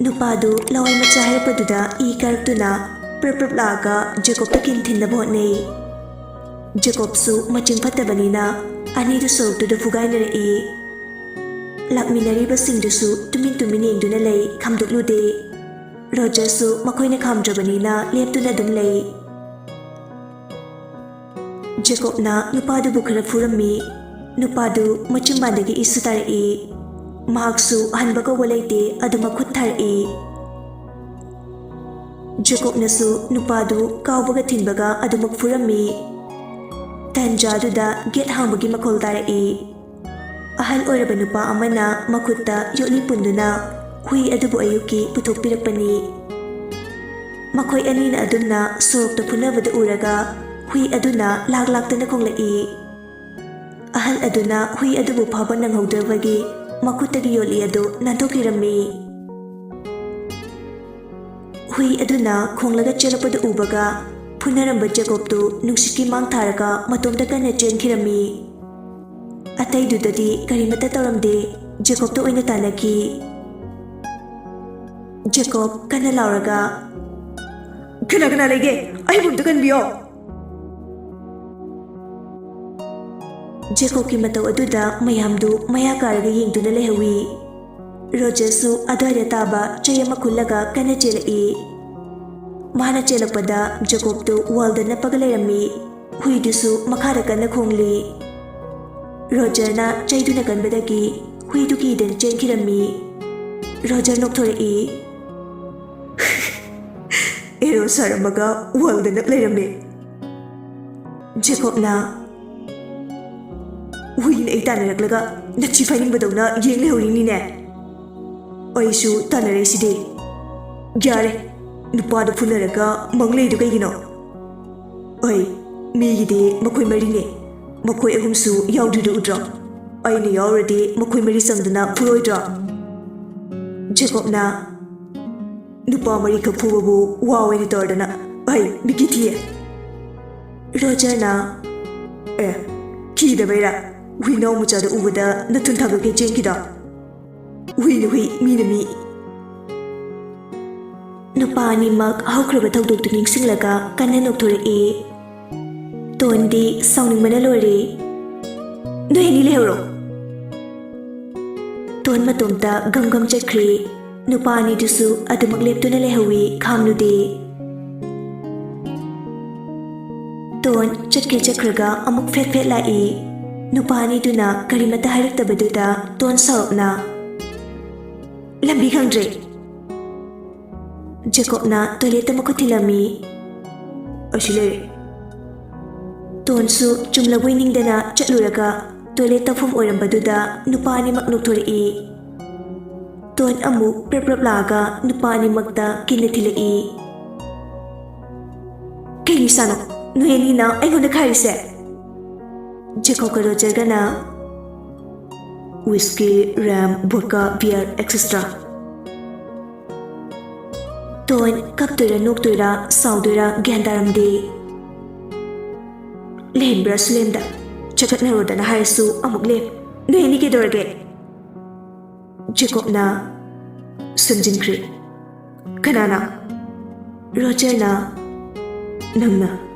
ꯅꯨꯄꯥꯗꯨ ꯂꯋꯥꯏ ꯃꯆꯥ ꯍꯥꯏꯔꯛꯄꯗꯨꯗ ꯏ ꯀꯥꯔꯛꯇꯨꯅ ꯄ꯭ꯔꯞ ꯄ꯭ꯔꯞ ꯂꯥꯛꯑꯒ ꯖꯦꯀꯣꯕꯇ ꯀꯤꯟ ꯊꯤꯟꯅꯕ ꯍꯣꯠꯅꯩ꯫ ꯖꯦꯀꯣꯕꯁꯨ ꯃꯆꯤꯡ ꯐꯠꯇꯕꯅꯤꯅ ꯑꯅꯤꯗꯨ ꯁꯣꯔꯣꯛꯇꯨꯗ ꯐꯨꯒꯥꯏꯅꯔꯛꯏ꯫ ꯂꯥꯛꯃꯤꯟꯅꯔꯤꯕꯁꯤꯡꯗꯨꯁꯨ ꯇꯨꯃꯤꯟ ꯇꯨꯃꯤꯟ ꯌꯦꯡꯗꯨꯅ ꯂꯩ, ꯈꯥꯝꯗꯣꯛꯂꯨꯗꯦ꯫ ꯔꯣꯖꯔꯁꯨ ꯃꯈꯣꯏꯅ ꯈꯥꯝꯗ꯭ꯔꯕꯅꯤꯅ ꯂꯦꯞꯇꯨꯅ ꯑꯗꯨꯝ ꯂꯩ꯫ ꯖꯦꯀꯣꯕꯅ ꯅꯨꯄꯥꯗꯨꯕꯨ ꯈꯔ ꯐꯨꯔꯝꯃꯤ꯫ ꯅꯨꯄꯥꯗꯨ ꯃꯆꯤꯟꯕꯥꯟꯗꯒꯤ ꯏꯁꯨ ꯇꯥꯔꯛꯏ꯫ ꯃꯍꯥꯛꯁꯨ ꯍꯟꯕ ꯀꯧꯕ ꯂꯩꯇꯦ, ꯑꯗꯨꯃꯛ ꯈꯨꯠ ꯊꯥꯔꯛꯏ꯫ ꯖꯦꯀꯣꯕꯅꯁꯨ ꯅꯨꯄꯥꯗꯨ ꯀꯥꯎꯕꯒ ꯊꯤꯟꯕꯒ ꯑꯗꯨꯃꯛ ꯐꯨꯔꯝꯃꯤ꯫ ꯇꯟꯖꯥꯗꯨꯗ ꯒꯦꯠ ꯍꯥꯡꯕꯒꯤ ꯃꯈꯣꯜ ꯇꯥꯔꯛꯏ꯫ ꯑꯍꯜ ꯑꯣꯏꯔꯕ ꯅꯨꯄꯥ ꯑꯃꯅ ꯃꯈꯨꯠꯇ ꯌꯣꯠꯂꯤ ꯄꯨꯟꯗꯨꯅ ꯍꯨꯏ ꯑꯗꯨꯕꯨ ꯑꯌꯨꯛꯀꯤ ꯄꯨꯊꯣꯛꯄꯤꯔꯛꯄꯅꯤ꯫ ꯃꯈꯣꯏ ꯑꯅꯤꯅ ꯑꯗꯨꯝꯅ ꯁꯣꯔꯣꯛꯇ ꯐꯨꯅꯕꯗ ꯎꯔꯒ ꯍꯨꯏ ꯑꯗꯨꯅ ꯂꯥꯛ ꯂꯥꯛꯇꯅ ꯈꯣꯡꯂꯛꯏ꯫ ꯑꯍꯜ ꯑꯗꯨꯅ ꯍꯨꯏ ꯑꯗꯨꯕꯨ ꯐꯥꯕ ꯅꯪꯍꯧꯗ꯭ꯔꯕꯒꯤ ꯃꯈꯨꯠꯇꯒꯤ ꯌꯣꯠꯂꯤ ꯑꯗꯨ ꯅꯥꯟꯊꯣꯛꯄꯤꯔꯝꯃꯤ꯫ ꯍꯨꯏ ꯑꯗꯨꯅ ꯈꯣꯡꯂꯒ ꯆꯦꯜꯂꯛꯄꯗꯨ ꯎꯕꯒ ꯐꯨꯅꯔꯝꯕ ꯖꯦꯀꯣꯕꯇꯨ ꯅꯨꯡꯁꯤꯠꯀꯤ ꯃꯥꯡ ꯊꯥꯔꯒ ꯃꯇꯣꯝꯇ ꯀꯟꯅ ꯆꯦꯟꯈꯤꯔꯝꯃꯤ꯫ ꯑꯇꯩꯗꯨꯗꯗꯤ ꯀꯔꯤꯃꯠꯇ ꯇꯧꯔꯝꯗꯦ, ꯖꯦꯀꯣꯕꯇ ꯑꯣꯏꯅ ꯇꯥꯟꯅꯈꯤ꯫ ꯖꯦꯀꯣꯕ ꯀꯟꯅ ꯂꯥꯎꯔꯒ, "ꯀꯅꯥ ꯀꯅꯥ ꯂꯩꯒꯦ? ꯑꯩꯕꯨ ꯑꯝꯇ ꯀꯟꯕꯤꯌꯣ!" ꯖꯦꯀꯣꯕꯀꯤ ꯃꯇꯧ ꯑꯗꯨꯗ ꯃꯌꯥꯝꯗꯨ ꯃꯌꯥ ꯀꯥꯔꯒ ꯌꯦꯡꯗꯨꯅ ꯂꯩꯍꯧꯏ꯫ ꯔꯣꯖꯔꯁꯨ ꯑꯗ꯭ꯋꯥꯏꯗ ꯇꯥꯕ ꯆꯩ ꯑꯃ ꯈꯨꯜꯂꯒ ꯀꯟꯅ ꯆꯦꯜꯂꯛꯏ꯫ ꯃꯥꯅ ꯆꯦꯜꯂꯛꯄꯗ ꯖꯦꯀꯣꯕꯇꯨ ꯋꯥꯜꯗ ꯅꯞꯄꯒ ꯂꯩꯔꯝꯃꯤ꯫ ꯍꯨꯏꯗꯨꯁꯨ ꯃꯈꯥꯗ ꯀꯟꯅ ꯈꯣꯡꯂꯤ꯫ ꯔꯣꯖꯔꯅ ꯆꯩꯗꯨꯅ ꯀꯟꯕꯗꯒꯤ ꯍꯨꯏꯗꯨ ꯀꯤꯗꯅ ꯆꯦꯟꯈꯤꯔꯝꯃꯤ꯫ ꯔꯣꯖꯔ ꯅꯣꯛꯊꯣꯔꯛꯏ꯫ ꯑꯦꯔꯣ ꯁꯥꯔꯝꯃꯒ ꯋꯥꯜꯗ ꯅꯞ ꯂꯩꯔꯝꯃꯦ꯫ ꯖꯦꯀꯣꯕꯅ, "ꯍꯨꯏꯅ ꯑꯩ ꯇꯥꯟꯅꯔꯛꯂꯒ ꯅꯊꯤ ꯐꯥꯏꯅꯤꯡꯕꯗꯧꯅ ꯌꯦꯡ ꯂꯩꯍꯧꯔꯤꯅꯤꯅꯦ꯫ ꯑꯩꯁꯨ ꯇꯥꯟꯅꯔꯛꯏꯁꯤꯗꯤ꯫ ꯌꯥꯔꯦ, ꯅꯨꯄꯥꯗ ꯐꯨꯅꯔꯒ ꯃꯪ ꯂꯩꯗꯨ ꯀꯩꯒꯤꯅꯣ? ꯑꯩ, ꯃꯤꯒꯤꯗꯤ ꯃꯈꯣꯏ ꯃꯔꯤꯅꯦ꯫ ꯃꯈꯣꯏ ꯑꯍꯨꯝꯁꯨ ꯌꯥꯎꯗ꯭ꯔꯤꯗꯨ ꯎꯗ꯭ꯔꯣ? ꯑꯩꯅ ꯌꯥꯎꯔꯗꯤ ꯃꯈꯣꯏ ꯃꯔꯤ ꯆꯪꯗꯅ ꯐꯨꯔꯣꯏꯗ꯭ꯔꯣ?" ꯖꯦꯀꯣꯕꯅ, "ꯅꯨꯄꯥ ꯃꯔꯤꯈꯛ ꯐꯨꯕꯕꯨ ꯋꯥ ꯑꯣꯏꯅ ꯇꯧꯔꯗꯅ꯫ ꯑꯩ ꯃꯤꯠꯀꯤ ꯊꯤꯌꯦ꯫" ꯔꯣꯖꯔꯅ, "ꯑꯦ, ꯀꯤꯗꯕꯩꯔꯥ? ꯍꯨꯏꯅꯥꯎ ꯃꯆꯥꯗ ꯎꯕꯗ ꯅꯊꯨꯟ ꯊꯥꯡꯒꯠꯀꯦ ꯆꯦꯟꯈꯤꯗꯣ? ꯍꯨꯏꯅ ꯍꯨꯏ, ꯃꯤꯅ ꯃꯤ꯫" ꯅꯨꯄꯥ ꯑꯅꯤꯃꯛ ꯍꯧꯈ꯭ꯔꯕ ꯊꯧꯗꯣꯛꯇꯨ ꯅꯤꯡꯁꯤꯡꯂꯒ ꯀꯟꯅ ꯅꯣꯛꯊꯣꯔꯛꯏ꯫ ꯇꯣꯟꯗꯤ ꯁꯥꯎꯅꯤꯡꯕꯅ ꯂꯣꯏꯔꯦ꯫ "ꯅꯣꯏ ꯑꯅꯤ ꯂꯩꯍꯧꯔꯣ꯫" ꯇꯣꯟ ꯃꯇꯣꯝꯇ ꯒꯝ ꯒꯝ ꯆꯠꯈ꯭ꯔꯦ꯫ ꯅꯨꯄꯥ ꯑꯅꯤꯗꯨꯁꯨ ꯑꯗꯨꯃꯛ ꯂꯦꯞꯇꯨꯅ ꯂꯩꯍꯧꯏ, ꯈꯥꯝꯂꯨꯗꯦ꯫ ꯇꯣꯟ ꯆꯠꯈ꯭ꯔꯦ ꯆꯠꯈ꯭ꯔꯒ ꯑꯃꯨꯛ ꯐꯦꯠ ꯐꯦꯠ ꯂꯥꯛꯏ꯫ ꯅꯨꯄꯥ ꯑꯅꯤꯗꯨꯅ ꯀꯔꯤꯃꯠꯇ ꯍꯥꯏꯔꯛꯇꯕꯗꯨꯗ ꯇꯣꯟ ꯁꯥꯎꯔꯞꯅ, "ꯂꯝꯕꯤ ꯈꯪꯗ꯭ꯔꯦ꯫" ꯖꯦꯀꯣꯕꯅ ꯇꯣꯏꯂꯦꯠꯇ ꯃꯈꯨꯠ ꯊꯤꯜꯂꯝꯃꯤ꯫ "ꯑꯁꯤ ꯂꯩꯔꯦ꯫" ꯇꯣꯟꯁꯨ ꯆꯨꯝꯂꯕꯣꯏ ꯅꯤꯡꯗꯅ ꯆꯠꯂꯨꯔꯒ ꯇꯣꯏꯂꯦꯠ ꯇꯧꯐꯝ ꯑꯣꯏꯔꯝꯕꯗꯨꯗ ꯅꯨꯄꯥ ꯑꯅꯤꯃꯛ ꯅꯣꯛꯊꯣꯔꯛꯏ꯫ ꯇꯣꯟ ꯑꯃꯨꯛ ꯄ꯭ꯔꯞ ꯄ꯭ꯔꯞ ꯂꯥꯛꯑꯒ ꯅꯨꯄꯥ ꯑꯅꯤꯃꯛꯇ ꯀꯤꯟꯅ ꯊꯤꯜꯂꯛꯏ꯫ "ꯀꯩ ꯅꯤꯁꯥꯅꯣ ꯅꯣꯏ ꯑꯅꯤꯅ ꯑꯩꯉꯣꯟꯗ ꯈꯥꯏꯔꯤꯁꯦ?" ꯖꯦꯀꯣꯕꯀ ꯔꯣꯖꯔꯒꯅ, "ꯋꯤꯁꯀꯤ, ꯔꯝ, ꯚꯣꯗꯀꯥ, ꯕꯤꯌꯔ, ꯑꯦꯠꯁꯦꯇ꯭ꯔꯥ꯫" ꯇꯣꯟ ꯀꯞꯇꯣꯏꯔꯥ ꯅꯣꯛꯇꯣꯏꯔꯥ ꯁꯥꯎꯗꯣꯏꯔꯥ ꯒ꯭ꯌꯥꯟ ꯇꯥꯔꯝꯗꯦ꯫ "ꯂꯦꯝꯕ꯭ꯔꯥꯁꯨ ꯂꯦꯝꯗ, ꯆꯠꯈꯠꯅꯔꯣꯗꯅ ꯍꯥꯏꯔꯁꯨ ꯑꯃꯨꯛ ꯂꯦꯝ꯫ ꯅꯣꯏ ꯑꯅꯤ ꯀꯩꯗꯧꯔꯒꯦ?" ꯖꯦꯀꯣꯕꯅ ꯁꯨꯝꯖꯤꯟꯈ꯭ꯔꯦ꯫ "ꯀꯅꯥꯅ?" ꯔꯣꯖꯔꯅ, "ꯅꯪꯅ꯫"